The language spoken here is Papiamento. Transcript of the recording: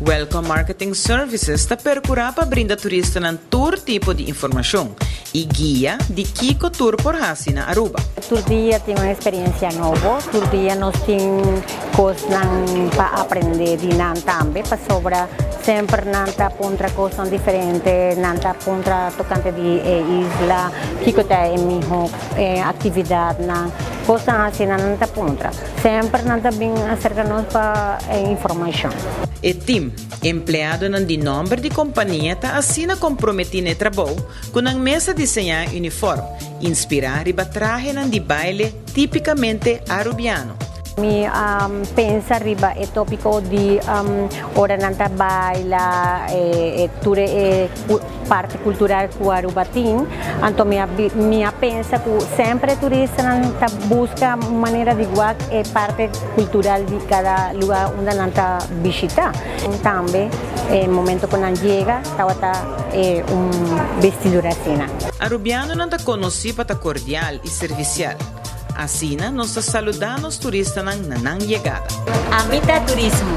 Welcome Marketing Services ta percura pa brinda turistanan tur tipo di informacion y guia di kico tur por haci na Aruba. Tur dia tin un experiencia nobo, tur dia nos tin cosnan pa aprende di nan tambe, pasobra semper nan ta puntra cosnan diferente, nan ta puntra tocante di e isla, kico ta e miho actividadnan, cosnan asina nan ta puntra. Semper nan ta bin acerca nos pa informacion. E team, empleadonan di nomber di compania ta asina comprometi na e trabou cu nan mes a diseña e uniform, inspira riba trahenan di baile tipicamente Arubiano. Mi a pensa riba e topico di ora nan ta baila, e tur e parti cultural cu Aruba tin, anto mi a mi a pensa cu semper e turistanan ta busca un manera di wak e parti cultural di cada lugar unda nan ta bishita. Tambe e momento cu nan yega tabata e un bestidura asina. Arubianonan ta conoci pa ta cordial y servicial. Asina nos ta saluda nos turistanan na nan yegada. Ami ta turismo.